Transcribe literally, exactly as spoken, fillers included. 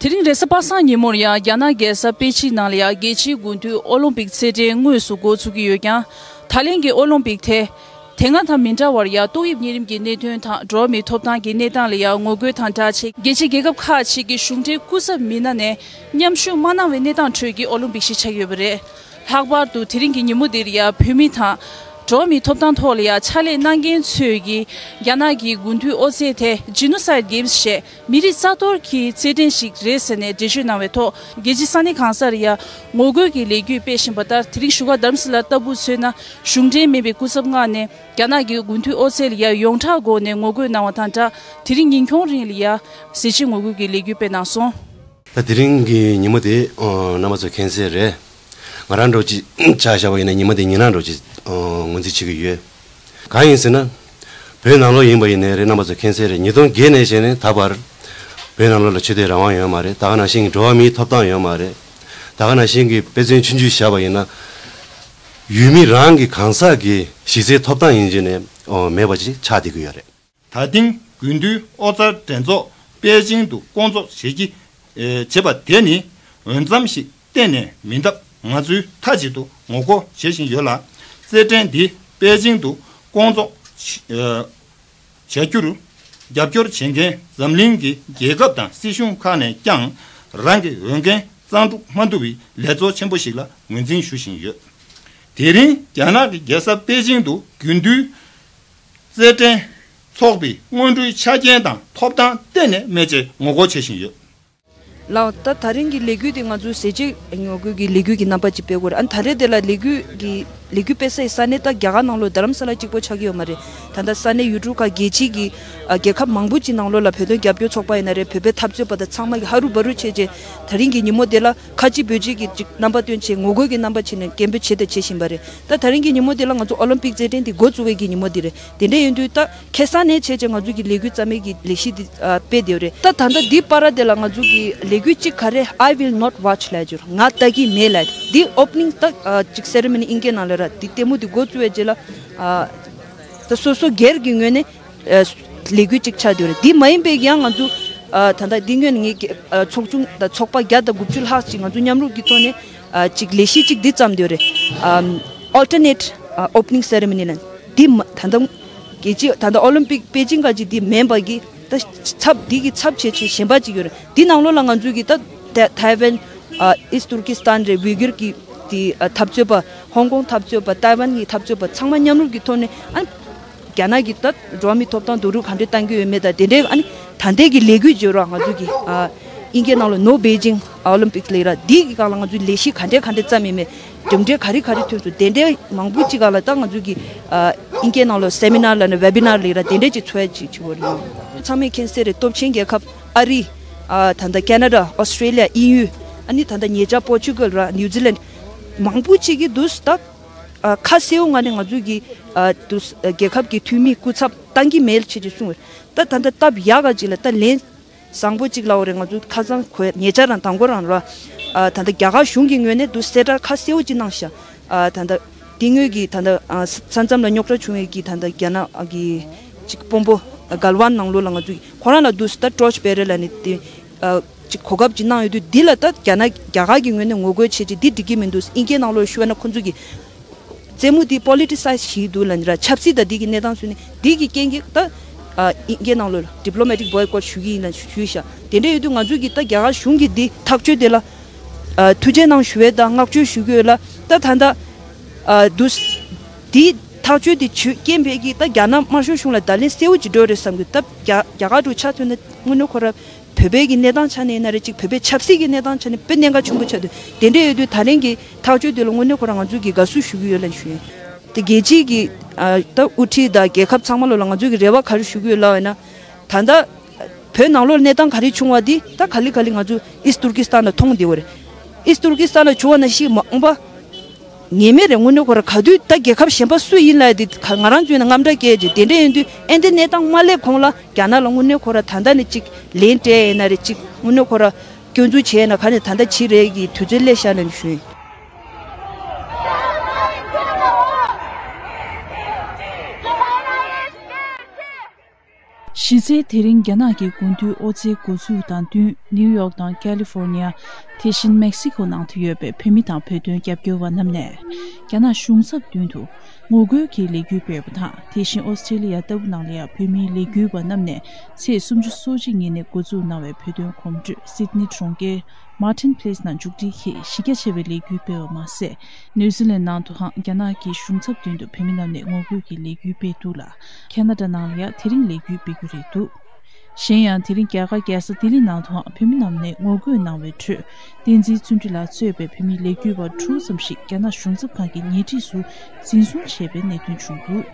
དེ་རིང་རེས་གཟའ་པ་སངས་ཉིན་མོར་ཡང་རྒྱ་ནག་རྒྱལ་ས་པེ་ཅིང་ནང་ལ་ཡང་རྒྱལ་སྤྱིའི་དགུན་དུས་ཨོ་ལིམ་པིག་རྩེད་འགྲན་དངོས་སུ་འགོ་ཚུགས་ཀྱི་ཡོད་ཀྱང་། ད་ལན་གྱི་ཨོ་ལིམ་པིག་དེ། དེ་སྔ་དང་མི་འདྲ་བར་ཡང་ཏོག་དབྱིབས་གཉན་རིམས་ཀྱི་གནད་དོན་དང་འགྲོ་བ་མིའི་ཐོབ་ཐང་གི་གནས་སྟངས་ལ་ཡང་ངོ་རྒོལ་དང་སྦྲགས་བྱས། རྒྱལ་སྤྱིའི་རྒྱལ་ཁབ་ཁག་ཅིག་གི་གཞུང་འབྲེལ་སྐུ་ཚབ་མི་སྣ་ནས་མཉམ་ཞུགས་མ་གནང་བའི་གནས་སྟངས་ཁྲོད་ཀྱི་ཨོ་ལིམ་པིག་ཞིག་ཆགས་ཡོད་པ་རེད། ལྷག་པར་དུ་དེ་རིང་གི་ཉིན་མོ་འདིར་ཡང་བོད་མི་དང་། འགྲོ་བ་མིའི་ཐོབ་ཐང་ཐོག་ལ་ཡང་ཕྱག་ལས་གནང་མཁན་ཚོས་ཀྱིས་རྒྱ་ནག་གི་དགུན་དུས་ཨོ་རྩེད་དེ་Genocide Games ཞེས་མི་རིགས་རྩ་གཏོར་གྱི་རྩེད་འགྲན་ཞིག་རེད་ཟེར་ནས་འགྲེལ་བརྗོད་གནང་བའི་ཐོག་རྒྱལ་སྤྱིའི་ས་གནས་གང་སར་ཡང་ངོ་རྒོལ་གྱི་ལས་འགུལ་སྤེལ་བཞིན་པ་ལྟར། དེ་རིང་བཞུགས་སྒར་རྡ་རམ་ས་ལ་ལྟ་བུ་མཚོན་ན། གཞུང་འབྲེལ་མིན་པའི་སྐུ་ཚབ་མངགས་ནས་རྒྱ་ནག་གི་དགུན་དུས་ཨོ་རྩེད་ལ་ཡང་ཡོངས་གྲགས་སྒོ་ནས་ངོ་རྒོལ་གནང་བ་དང་སྦྲགས། དེ་རིང་ཉིན་གུང་རིང་ལ་ཡང་གཟི་བརྗིད་ངོ་རྒོལ་གྱི་ལས་འགུལ་སྤེལ་གནང་སོང་། ད་དེ་རིང་གི་ཉིན་མོ་དེ་ཨ་རྣམ་པ་ཚོ་མཁྱེན་གསལ་རེད། ང་རང་འདྲ་ཅིག་ཆ་བཞག་པ་ཡིན་ན་ཉི་མ་དེ་ཉིན་རང་འདྲ་ཅིག་ཨ་ངོས་འཛིན་བྱེད་ཀྱི་ཡོད། གང་ཡིན་ཟེར་ན། བོད་ནང་ལོགས་ཡིན་པ་ཡིན་ནའི་རེད། རྣམ་པ་ཚོ་མཁྱེན་གསལ་རེད། ཉིས་སྟོང་བརྒྱད་ནས་བྱས་ནས་ད་བར་བོད་ནང་ལོགས་ལ་ཆོས་དད་རང་དབང་ཡོད་མ་རེད། ད་ག་ནང་བཞིན་གྱི་འགྲོ་བ་མིའི་ཐོབ་ཐང་ཡོད་མ་རེད། ད་ག་ནང་བཞིན་གྱི་དཔེ་མཚོན་ཆུང་ཆུང་བཞག་པ་ཡིན་ན། ཡུལ་མི་རང་གི་གང་ཟག་གི་གཞི་རྩའི་ཐོབ་ཐང་ཡིན་གཅིག་ནས་ཨོ་མེད་པ་ཅིག་ཆགས་བསྡད་ཀྱི་ཡོད་རེད། ད་ཐེངས་དགུན་དུས་ཨོ་རྩལ་འགྲན་ཚོགས་པེ་ཅིང་དུ་བསྐོང་ཚོགས་བྱེད་ཀྱི་ཨེ་བྱེད་པ་དེ་ནི་འོས་འཚམ་ཞིག་གཏན་ནས་མིན་སྟབས། ང་ཚོས་མཐའ་གཅིག་ཏུ་ངོ་རྒོལ་བྱེད་བཞིན་ཡོད་ལ། རྩེད་འགྲན་འདི་པེ་ཅིང་དུ་བསྐོང་ཚོགས་ཨེ་བྱ་རྒྱུར་རྒྱབ་སྐྱོར་བྱེད་མཁན་འཛམ་གླིང་གི་རྒྱལ་ཁབ་དང་སྲིད་གཞུང་ཁག་ནས་ཀྱང་རང་གི་འོས་འགན་གཙང་སྒྲུབ་མ་ཐུབ་པའི་ལས་ཚོགས་ཆེན་པོ་ཞིག་ལ་ངོས་འཛིན་ཞུ་བཞིན་ཡོད། དེ་རིང་རྒྱ་ནག་གི་རྒྱལ་ས་པེ་ཅིང་དུ་དགུན་དུས་རྩེད་འགྲན་འཚོགས་པའི་སྔོན་འགྲོའི་ཆ་རྐྱེན་དང་ཐོབ་ཐང་གཏན་ནས་མེད་ཅེས་ངོ་རྒོལ་བྱེད་བཞིན་ཡོད། ལགས། ད་ད་རིང་གི་ལས་འགུལ་དེ་ང་ཚོ་གཟི་བརྗིད་ངོ་རྒོལ་གྱི་ལས་འགུལ་གྱི་རྣམ་པ་ཅིག་སྤེལ་དགོས་རེད། ཨ་ནི་ད་རེས་དེ་ལ་ལས་འགུལ་གྱི་ལས་འགུལ་སྤེལ་སའི་ས་གནས་ད་རྒྱ་གར་ནང་ལོགས་རྡ་རམ་ས་ལ་གཅིག་པོ་ཆགས་ཀྱི་ཡོད་མ་རེད། ད་ལྟ་ས་གནས་ཡུལ་གྲུ་ཁག་རྒྱལ་སྤྱིའི་གི་ཨ་རྒྱལ་ཁབ་མང་པོ་ཅིག་ནང་ལོགས་ལ་བོད་དོན་རྒྱབ་སྐྱོར་ཚོགས་པ་ཡིན་ན་རེད། བོད་པའི་འཐབ་རྩོད་པ་དང་ཚང་མ་གི་ཧ་རུ་བ་རུ་བྱས་རྗེས་ད་རིང་གི་ཉིན་མོ་དེ་ལ་ཁ་ལྕེ་འབོད་ཅིག་གི་ཅིག་རྣམ་པ་སྟོན་བྱས་ངོ་རྒོལ་གྱི་རྣམ་པ་བྱས་ནས་སྐད་འབོད་བྱས་དང་བྱེད་བཞིན་པ་རེད། ད་ད་རིང་གི་ཉིན་མོ་དེ་ལ་ང་ཚོ་ཨོ་ལིམ་པིག་རྩེད་འགྲན་དེ་འགོ་བཙུགས་པའི་གི་ཉིན་མོ་དེ་རེད། དེ་འདྲ་ཡིན་དུས་ད་ཁ་སང་ནས་བྱས་རྗེས་ང་ཚོ་གི་ལས་འགུལ་རྩ་མེད་ཀྱི་ལས་གཞི་འདི་ཨ་སྤེལ་བསྡད་ཡོད་རེད། ད་ད་ལྟ་འདི་བར་དེ་ལ་ང་ཚོ་གི་ལས་འགུལ་གཅིག་ག་རེ། I will not watch ལབ་ཡོད་རེད། ང་ལྟ་གི་མེད་ལབ། འདི་ཨོ་པ་ནིང་ད་ཨ་ཅིག་སེ་རི་མོ་ནི་ཨིན་སྐད་ནང་ལ་ར་འདི་ལྟད་མོ་འདི་འགོ་བཙུགས་པའི་རྗེས་ལ་ཨ་ད་སོ་སོ་སྒེར་གྱི་ངོས་ནས་ཨ་ལས་འགུལ་གཅིག་ཆགས་བསྡད་ཡོད་རེད། འདི་མ་ཡིན་པའི་ཡང་ང་ཚོ་ཨ་ད་ལྟ་འདི་སྔོན་ངས་ཨ་ཚོགས་ཆུང་ད་ཚོགས་པ་བརྒྱ་དང་དགུ་བཅུ་ལྷག་ཅིག་ང་ཚོ་མཉམ་རུབ་ཀྱི་ཐོག་ནས་ཨ་ཅིག་ལས་གཞི་ཅིག་འདི་བརྩམས་བསྡད་ཡོད་རེད། ཨམ་alternate ཨ་opening ceremony ལབ། འདི་མ་ད་ལྟ་རྒྱལ་སྤྱི་ད་ལྟ་ཨོ་ལིམ་པིག་པེ་ཅིང་ག་ཅིག་འདི་མིན་པ་གི་ད་ཚབ་འདི་གི་ཚབ་བྱེད་ཆེད་གཞན་པ་ཅིག་ཡོད་རེད། འདི་ནང་ལོགས་ལ་ང་ཚོ་གི་ད་ཐའེ་ཐའེ་ཝན་ཨ་ཨིསྟ་ཏུར་ཀི་སི་ཐན་རེད། ཝི་གུར་གི་དེ་ཨ་འཐབ་རྩོད་པ། ཧོང་ཀོང་འཐབ་རྩོད་པ། ཐའེ་ཝན་གྱི་འཐབ་རྩོད་པ་ཚང་མ་མཉམ་རུབ་ཀྱི་ཐོག་ནས་ཨ་རྒྱ་ནག་གི་ད་འགྲོ་བ་མིའི་ཐོབ་ཐང་རྡོག་རོལ་ག་འདྲས་གཏང་གི་ཡོད་མེད་དང་དེ་འདྲའི་ཨ་ནི་ད་ལྟའི་གི་ལས་འགུལ་བརྗོད་རོགས། ང་ཚོ་གི་ཨ་ཨིན་སྐད་ནང་ལ་No Beijing Olympics ལབ་ར། འདི་གི་སྒང་ལ་ང་ཚོའི་ལས་གཞི་ག་འདྲས་ག་འདྲས་བརྩམས་ཡོད་མེད། གྲུབ་འབྲས་ག་རེ་ག་རེ་ཐོན་སོང་། དེ་འདྲའི་མང་པོ་ཅིག་སྒང་ལ་ད་ང་ཚོ་གི་ཨ་ཨིན་སྐད་ནང་ལ་སེ་མི་ནར་ལབ་ན་ཝེ་བི་ནར་ལབ་ར། དེ་འདྲས་ཅིག་འཚོགས་ཡ་ཅིག་བྱེད་དགོས་རེད། ཚང་མས་མཁྱེན་གསལ་རེད། སྟོབས་ཆེན་རྒྱལ་ཁབ་ཨ་རི། ཨ་ད་ལྟ་ཁེ་ན་ཌ། ཨོ་སི་ཀྲེ་ལི་ཡ། དབྱིན་ཡུལ། ཨ་ནི་ད་ལྟ་ཉེ་ཆར་པོར་ཅུ་གལ་ར། ནིའུ་ཛི་ལན། མང་པོ་ཅིག་གིས་འདུག་ད་ཨ་ཁ་གསལ་བོ་ངང་ནས་ང་ཚོ་གི་ཨ་འདུག་རྒྱལ་ཁབ་ཀྱི་འཐུས་མི་སྐུ་ཚབ་བཏང་གི་མེད་ཅེས་ཅིག་གསུངས། ད་ད་ལྟ་སྟབས་ཡག་ག་ཅིག་ལ་ད་ལན་བཟང་པོ་ཅིག་ལབ་དགོས་རེད། ང་ཚོ་ཁ་སང་གོ་ཉེ་ཆར་རང་དང་པོ་རང་ར། ཨ་ད་ལྟ་རྒྱ་གར་གཞུང་གི་ངོས་ནས་འདུག་གསལ་བསྒྲགས་ཁ་གསལ་བོ་ཅིག་གནང་ཤག་ཨ་ད་ལྟ་དེ་སྔོན་གྱི་ད་ལྟ་ཨ་ས་མཚམས་ལ་རྙོག་དྲ་བྱུང་བའི་གི་ད་ལྟ་རྒྱ་ནག་གི་ཅིག་དཔོན་པོ་གལ་ཝན་ནང་ལོགས་ལ་ང་ཚོ་ཁོ་རང་ལ་འདུག་ད་ཊོར་ཆི་བེ་རེ་ལབ་ནས་དེ་ཨ་ཅིག་གོ་སྐབས་ཅིག་གནང་ཡོད་དུས། འདི་ལ་ད་རྒྱ་ནག་རྒྱ་གར་གྱི་ངོས་ནས་ངོ་རྒོལ་བྱེད་ཅིག་འདི་འགྲིག་གི་མི་འདུག་ཨིན་སྐད་ནང་ལོགས་ཞུ་བ་ན་ཁོ་ཚོ་གི་རྩེད་མོ་འདི་པོ་ལི་ཊི་སའིཛ་བྱེད་ཀྱི་འདུག་ལབ་ནི་ར། ཆབ་སྲིད་དང་འདི་གི་གནས་སྟངས་བཟོས་ནས་འདི་གི་རྐྱེན་གྱིས་ད་ཨ་ཨིན་སྐད་ནང་ལོགས་ལ་ཌི་པི་ལོ་མེ་ཊིག་བོའི་ཀོཊ་ཞུ་གི་ཡིན་ལབ་ཞུས་ཤག་དེ་འདྲ་ཡོད་དུས་ང་ཚོ་གི་ད་རྒྱ་གར་གཞུང་གི་འདི་ཐག་གཅོད་དེ་ལ་ཨ་ཐུགས་རྗེ་གནང་ཞུ་བའི་དང་བསྔགས་བརྗོད་ཞུ་གི་ཡོད་ལ། ད་ད་ལྟ་ཨ་འདུག་འདི་ཐག་གཅོད་དེ་ཆོད་རྐྱེན་བས་ཀྱི་ད་རྒྱ་ནག་དམར་ཤོག་གཞུང་ལ་བརྡ་ལན་གསལ་བོ་ཅིག་འགྲོ་རེད་བསམ་གི། ད་རྒྱ་རྒྱ་གར་འགྲོ་ཆ་མཚོན་ན་དངོས་གནས་ཁོ་ར་བོད་པའི་གི་གནས་སྟངས་ཆ་ནས་ཡིན་ན་རེད། ཅིག་བོད་པའི་ཆབ་སྲིད་ཀྱི་གནས་སྟངས་ཆ་ནས་དཔེ་གནད་འགག་ཆེན་པོ་ཆགས་འདུག་དེ་འདྲ་ཡོད་དུས་ད་རིང་གི་ཐག་གཅོད་དེ་ལ་དངོས་གནས་ཁོ་རང་ང་ཚོས་ཀྱི་དགའ་བསུ་ཞུ་གི་ཡོད་ལབ་ཞུ་ཡིན། དེ་རྒྱལ་སྤྱིའི་གི་ཨ་ད་དབུ་ཁྲིད་དང་རྒྱལ་ཁབ་ཚང་མ་ལོ་ལ་ང་ཚོས་ཀྱི་རེ་བ་ག་རེ་ཞུ་གི་ཡོད་ལབ་ཡིན་ན། ད་ལྟ་བོད་ནང་ལོགས་གནས་སྟངས་ག་རེ་བྱུང་བ་འདི་ད་ག་ལེ་ག་ལེ་ང་ཚོ་ཨིས་ཏུར་ཀི་སི་ཐན་ལ་མཐོང་བསྡད་ཡོད་རེད། ཨིས་ཏུར་ཀི་སི་ཐན་ལ་བྱུང་བ་ནང་བཞིན་མ་འོངས་པ། ངེས་མེད་རེད། དངོས་གནས་ཁོ་ར་ག་དུས་ད་རྒྱལ་ཁབ་གཞན་པ་སུ་ཡིན་ལ་དེ་ང་རང་ཚོའི་ནང་དངངས་སྐྲག་སྐྱེས་ཀྱི་དེ་འདྲ་ཡིན་དུས། ཨེ་འདི་གནས་སྟངས་མ་སླེབས་གོང་ལ་རྒྱ་ནག་ལ་དངོས་གནས་ཁོ་ར་ད་ལྟ་ནས་ཅིག་ལན་སྤྲད་ཡིན་ན་རེད། ཅིག་དངོས་གནས་ཁོ་ར་སྐྱོན་འཛུགས་བྱས་ན་ག་ནས་ད་ལྟ་བྱེད་རེད་ཀྱི་དུས་ཚོད་སླེབས་ཤག་ལབ་ནས་ཞུ་ཡིན། གཞི་རྩའི་དེ་རིང་རྒྱ་ནག་གི་དགུན་དུས་ཨོ་རྩལ་འགོ་འཛུགས་དང་བསྟུན། ནིའུ་ཡོག་དང་ཀ་ལི་ཧྥོར་ནི་ཡ། དེ་བཞིན་མེག་སི་ཁོ་ནང་དུ་ཡོད་པའི་བོད་མི་དང་བོད་དོན་རྒྱབ་སྐྱོར་བ་རྣམས་ནས། རྒྱ་ནག་གཞུང་ཚབ་མདུན་དུ་ངོ་རྒོལ་གྱི་ལས་འགུལ་སྤེལ་བ་དང་། དེ་བཞིན་ཨོ་སི་ཀྲི་ལི་ཡ་ལྟ་བུ་ནང་ལ་ཡང་བོད་མིའི་ལས་འགུལ་བ་རྣམས་ནས་ཚེས་སུམ་ཅུ་སོ་གཅིག་ཉིན་ནས་འགོ་འཛུགས་གནང་བའི་བོད་དོན་གོམ་བགྲོད་སིད་ནི་གྲོང་ཁྱེར་མར་ཊིན་པི་ལེ་སི་ནང་མཇུག་སྒྲིལ་གྱིས་གཞི་རྒྱ་ཆེ་བའི་ལས་འགུལ་སྤེལ་བ་མ་ཟད། ནིའུ་ཛི་ལན་ནང་དུའང་རྒྱ་ནག་གི་གཞུང་ཚབ་མདུན་དུ་བོད་མི་རྣམས་ནས་ངོ་རྒོལ་གྱི་ལས་འགུལ་སྤེལ་འདུག་ལ། ཁེ་ན་ཌ་ནང་ལ་ཡང་དེ་རིང་ལས་འགུལ་སྤེལ་རྒྱུ་རེད་འདུག་གཞན་ཡང་དེ་རིང་རྒྱ་གར་རྒྱལ་ས་ལྡི་ལི་ནང་དུའང་བོད་མི་རྣམས་ནས་ངོ་རྒོལ་གནང་བའི་ཁྲོད། བསྟན་འཛིན་བརྩོན་འགྲུས་ལགས་གཙོས་པའི་བོད་མིའི་ལས་འགུལ་བ་དྲུག་ཙམ་ཞིག་རྒྱ་ནག་གཞུང་ཚབ་ཁང་གི་ཉེ་འཁྲིས་སུ་འཛིན་བཟུང་བྱས་པའི་གནད་དོན་བྱུང་འདུག